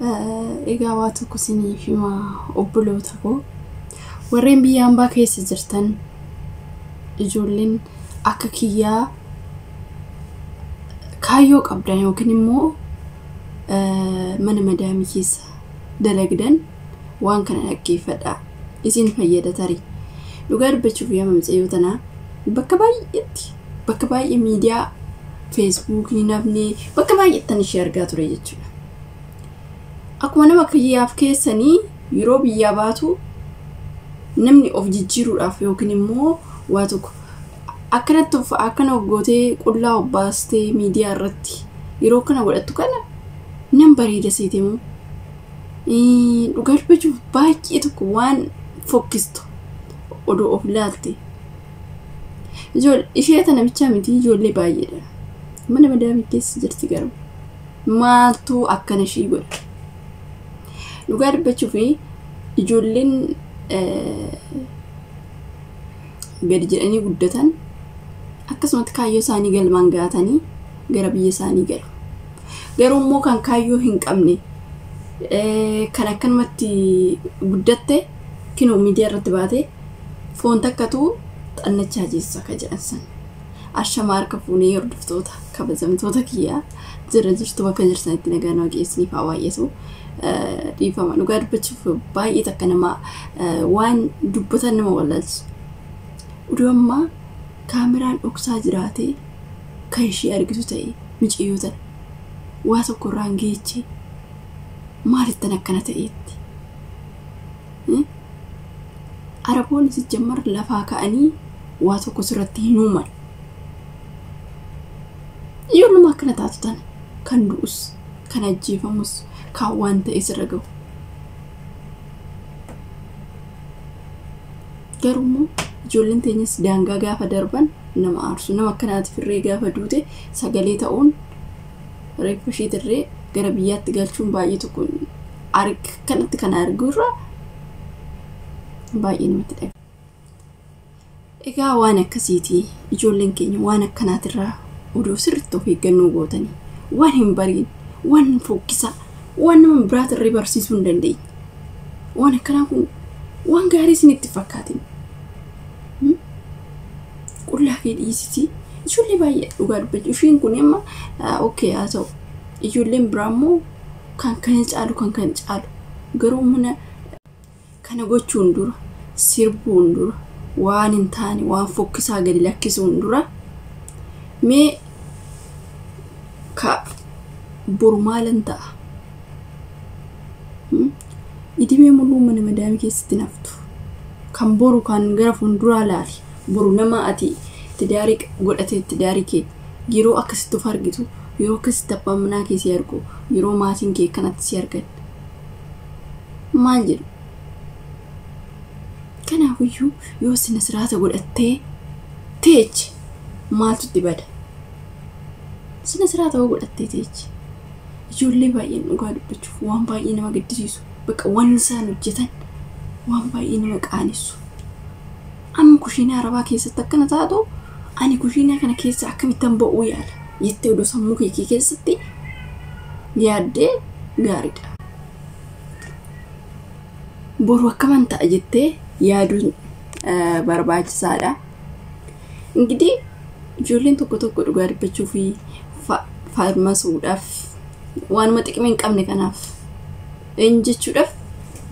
Egaa waa tokko isiniif himaa obboloota koo. Warreen biyya hambaa keessa jirtan ijoolleen akka kiyyaa kaayyoo qabdan yookiin immoo mana madaamii keessa dalagdan waan kana dhaggeeffadhaa. Isin fayyada tarii. Dhugaa dubbachuuf yaa mucayyoo tanaa bakka baay'eetti bakka baay'ee miidiyaa feesbuukii namni bakka baay'eettan ishee argaa ture jechuudha. Akkuma nama kiyyaaf keessanii yeroo biyyaa baatu namni of jijjiiruudhaaf yookiin immoo waa tokko akkanatti of akkana of gootee qullaa of baastee miidiyaa irratti yeroo kana godhattu kana nam bareeda seete moo dhugaa dubbachuuf baay'ee tokko waan fokkistu odoo of laalte. Ishee tana bichaa miti ijoollee baay'eedha. Mana madaamii keessa jirti garuu maaltu akkana ishii godha? Dhugaa dubbachuuf ijoolleen gadi jedhanii guddatan akkasumatti kaayyoo isaanii galmaan gahatanii gara biyya isaanii galu. Garuu immoo kan kaayyoo hin qabne kan akkanumatti guddatte kinoo miidiyaa irratti baate foon takkatu xannachaa jeessa akka jedhan san. Ashamaa harka fuunee hordoftoota kabajamtoota kiyyaa jira jirtu bakka jirtanitti nagaan waaqessuuf haa baay'atu. Dhiifama dhugaa dubbachuuf baay'ee takka nama waan dubbatan nama wallaalchisu. Oduu ammaa kaameraan dhoksaa jiraatee kan ishee argitu ta'e mucayyoo tana waa tokko irraan geechee maalittan akkana ta'eetti. Araboonni sijjammar lafaa ka'anii waa tokko sirratti hin uuman. Ijoolluma akkana taatu tana kan du'us kan ajjeefamus kan waan ta'e sirra gahu. Garuu immoo ijoolleen teenyas daangaa gaafa darban nama aarsu. Nama akkanaatiif irree gaafa duute sagalee ta'uun reeffa isheetirree gara biyyaatti galchuun baay'ee tokko kanatti kan argu irraa baay'ee namatti dhaga'ama. Egaa waan akkasiiti ijoolleen keenya waan akkanaatirraa odoo sirriitti of eeggannoo gootanii waan hin bariin waan fokkisaa waan nama biraatirree barsiisuu hin dandeenye. Waan akkanaa kun waan gaarii isinitti fakkaatin. Qullaa kee dhiisitii ijoollee baay'ee dhugaa dubbachuu ishiin kun amma okay haa ta'u ijoolleen biraa immoo kan kana caalu kan kana caalu garuu mana kana gochuun dura sirbuun dura waan hin taane waan fokkisaa gadi lakkisuun dura mee ka boru maalan ta'a? Idimee mul'uu mana madaamii keessatti naftu. Kan boru kan gara fuulduraa laali. Boru nama ati tidaarii godhatee tidaarii kee yeroo akkasitti of argitu yeroo akkasitti abbaan manaa kee si argu yeroo maatiin kee akkanatti si argan maal jedhu? Kanaafiyyuu yoo sina siraata godhattee teechi maaltu itti bada? Sina siraata yoo godhattee teechi. Ijoollee baay'een dhugaa dubbachuuf waan baay'ee nama gaddisiisu bakka waan isaan hojjetan waan baay'ee nama qaanessu. Amma kushiinaa arabaa keessatti akkana taatu ani kushiinaa kana keessa akkamittan ba'uu yaala jettee odoo sammuu kee keessatti yaaddee gaariidha. Boru akkaman ta'a jettee yaaduun barbaachisaadha. Ingidihi ijoolleen tokko tokko dhugaa dubbachuu fi faarmasuudhaaf waanuma xiqimii hin qabne kanaaf eenyu jechuudhaaf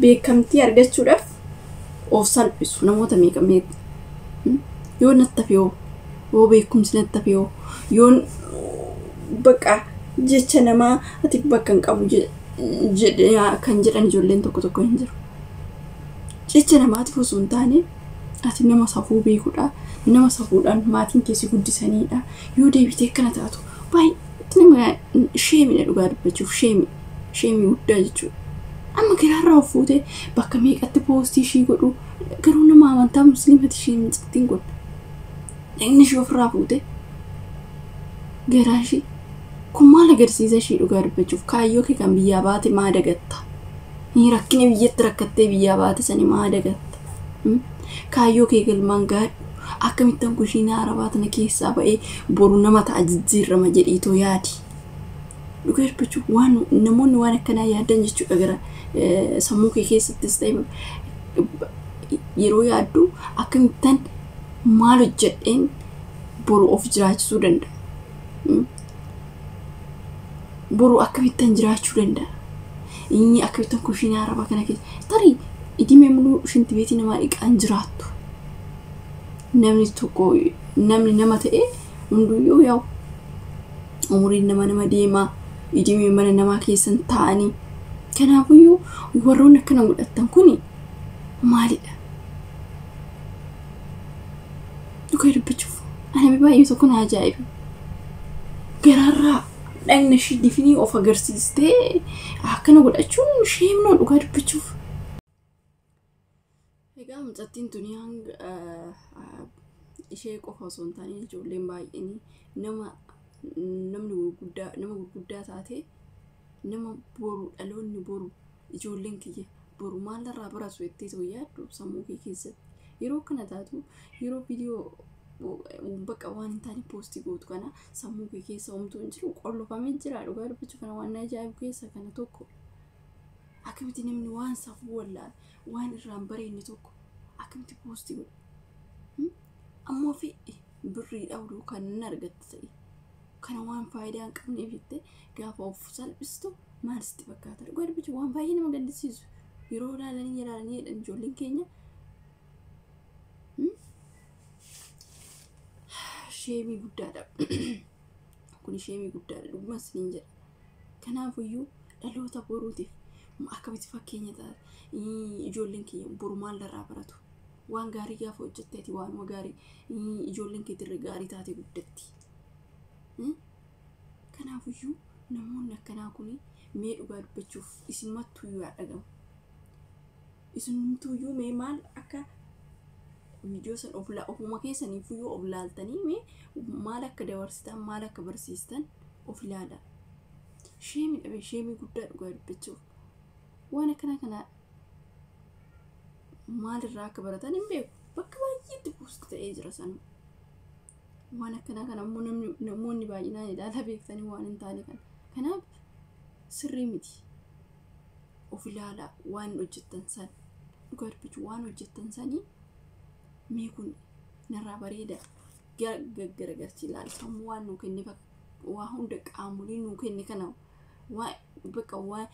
beekamtii argachuudhaaf of salphisu namoota meeqa meeqa yoo natti hafe yoo beekumsi natti hafe yoo bakka jecha namaa ati bakka hin qabu kan jedhan ijoolleen tokko tokko hin jiru. Jecha namaatiif osoo hin taane ati nama safuu beekudha. Nama safuudhaan maatiin keessi guddisaniidha. Yoo deebitee akkana taatu baay'ee nama sheemidha dhugaa dubbachuuf sheemii guddaa jechuudha. Amma garaarraa of fuutee bakka meeqatti poostii ishii godhu garuu nama amantaa musliimati ishee micittiin godhu. Dhagni ishee ofirraa fuutee garaa ishee kun maal agarsiisa ishee dhugaa dubbachuuf kaayyoo kee kan biyyaa baate maa dagatta? Rakkina biyyatti rakkattee biyyaa baate sani maa dagatta? Kaayyoo kee galmaan gaadhu akkamittan kushiinaa arabaa tana keessaa ba'ee boru nama ta'a jijjiirama jedhiitoo yaadi. Dhugaa dubbachuu waan namoonni waan akkanaa yaadan jechuudha gara sammuu kee keessattis ta'e yeroo yaaddu akkamittan maal hojjedheen boru of jiraachisuu danda'a. Boru akkamittan jiraachuu danda'a. Inni akkamittan kushiinaa arabaa kana keessa tarii idimee muluu shinti beetii namaa dhiqaan jiraattu. Namni tokko namni nama ta'e hunduyyuu yaa'u umuriin nama nama deemaa idimee mana namaa keessan taa'anii. Kanaafiyyuu warroonni akkana godhatan kuni maalidha? Dhugaa dubbachuuf ana baay'ee tokko na ajaa'iba. Garaarraa dhagna ishii difinii of agarsiistee akkana godhachuun sheemnoo dhugaa dubbachuuf. Egaa mucattiin tuni hanga ishee qofa osoo hin taane ijoolleen baay'een nama namni gurguddaa nama gurguddaa taate nama boru dhaloonni boru ijoolleen kiyya boru maalirraa baratu jettee too yaaddu sammuu kee keessatti. Yeroo kana taatu yeroo viidiyoo bakka waan hin taane poostii gootu kana sammuu kee keessa homtuu hin jiru qollofamee jira. Dhugaa dubbachuu kana waan ajaa'ibu keessa kana tokko. Akkamitti namni waan safuu wallaale waan irraa hin bareenye tokko akkamitti poostii godha? Ammoo fi birrii dhabduu kan hin argatte ta'e kana waan faayidaa hin qabneef jettee gaafa of salphistu maal sitti fakkaata? Dhugaa dubbachuu waan baay'ee nama gaddisiisu. Yeroo ilaalanii ilaalanii jedhan ijoolleen keenya sheemii guddaadha. Kun sheemii guddaadha dhuguma isiniin jedha. Kanaafiyyuu dhaloota boruutiif akkamitti fakkeenya taata? Ijoolleen keenya boru maalirraa baratu? Waan gaarii gaafa hojjetteeti waanuma gaarii ijoolleen keetirra gaarii taate guddatti. Kanaafiyyuu namoonni akkanaa kun mee dhugaa dubbachuuf isinmattuyyuu yaa dhagamu. Isinumtuyyuu mee maal akka viidiyoo san ofuma keessaniifuyyuu of laaltanii mee maal akka dabarsitan maal akka barsiistan of ilaala. Sheemii dhabe sheemii guddaa dhugaa dubbachuuf. Waan akkana kana maalirraa akka baratan hin beeku. Bakka baay'eetti poost ta'ee jira sana. Waan akkanaa kana ammoo namoonni baay'inaan ilaalaa beektanii waan hin taane kana. Kanaaf sirrii miti. Of ilaalaa waan hojjettan san. Dhugaa dubbachuu waan hojjettan sanii mee kun narraa bareeda gaggaragalchi ilaali. Sammuu waan nuu kenne waa hunda qaamolee nuu kenne kana waa bakka waa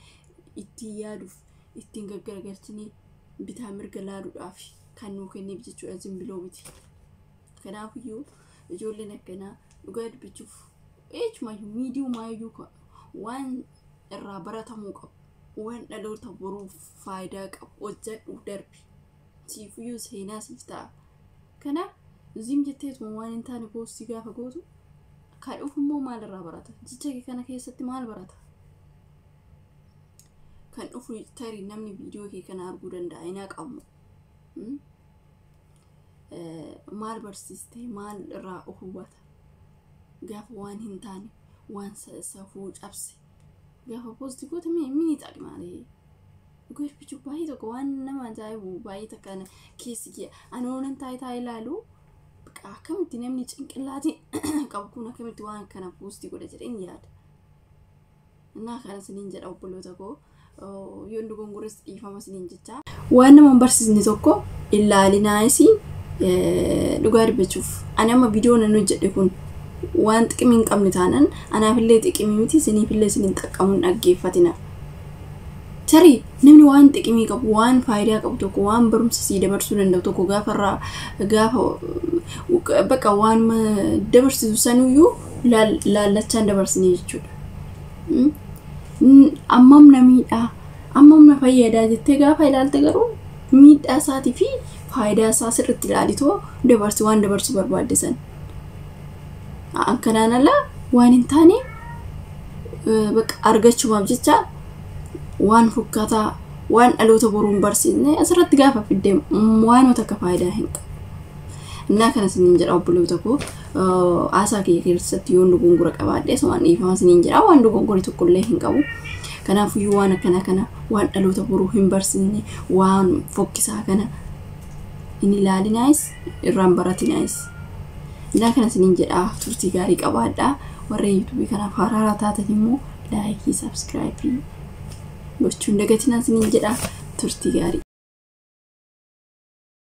ittiin yaaduuf ittiin gaggaragalchinee bitaa mirga laaluudhaaf kan nuu kenneef jechuudha zimbiloo miti. Kanaafiyyuu ijoolleen akkanaa dhugaa dubbachuuf eechumayyuu miidiyumaayyuu waan irraa baratamuu qabu waan dhaloota boruuf faayidaa qabu hojjedhu darbi siifuyyuu seenaa siif ta'a. Kanaaf zim jetteetuma waan hin taane poostii gaafa gootu kan dhufu immoo maalirraa barata? Jecha kee kana keessatti maal barata? Kan dhufu tarii namni viidiyoo kee kana arguu danda'a hin haqamu. Maal barsiistee maal irraa of hubata? Gaafa waan hin taane waan safuu cabse gaafa poostii goote mini xaqmaalee. Dhugaa dubbachuu baay'ee tokko waan nama ajaa'ibu baay'ee takka keessi kiyya ani oolan taa'ee taa'ee ilaalu akkamitti namni cinqillaatii qabu kun akkamitti waan kana poostii godha jedheen yaada. Innaa kana isiniin jedha obboloota koo yoon dogongores dhiifama isiniin jecha. Waan nama hin barsiisne tokko ilaalinaayis dhugaa dubbachuuf ani amma viidiyoo nan hojjedhe kun waan xiqimii hin qabne taanan anaafillee xiqimii miti isiniifillee isiniin xaqqamu hin dhaggeeffatina. Tarii namni waan xiqimii qabu waan faayidaa qabu tokko waan barumsa sii dabarsuu danda'u tokko gaafa irraa gaafa bakka waan dabarsisu sanuyyuu laallachaan dabarsine jechuudha. Ammam na miidhaa ammam na fayyadaa jettee gaafa ilaalte garuu miidhaa isaatii fi faayidaa isaa sirriitti ilaalitoo dabarsi waan dabarsuu barbaadde san. Akkanaan ala waan hin taane bakka argachumaaf jecha waan fokkataa waan dhaloota boruu hin barsiisne asirratti gaafa fidde waanuma takka faayidaa hin qabu. Innaa kana isiniin jedha obboloota koo haasaa kiyya keessatti yoon dogongora qabaadhe asumaan dhiifama isiniin jedha waan dogongore tokkollee hin qabu. Kanaafiyyuu waan akkanaa kana waan dhaloota boruu hin barsiisne waan fokkisaa kana hin ilaalinaayis irraan baratinaayis. Innaa kana isiniin jedha turtii gaarii qabaadhaa. Warreen yuutuubii kanaaf haaraa taatan immoo Like, subscribe gochuun dagatinaa isiniin jedha. Turtii gaarii.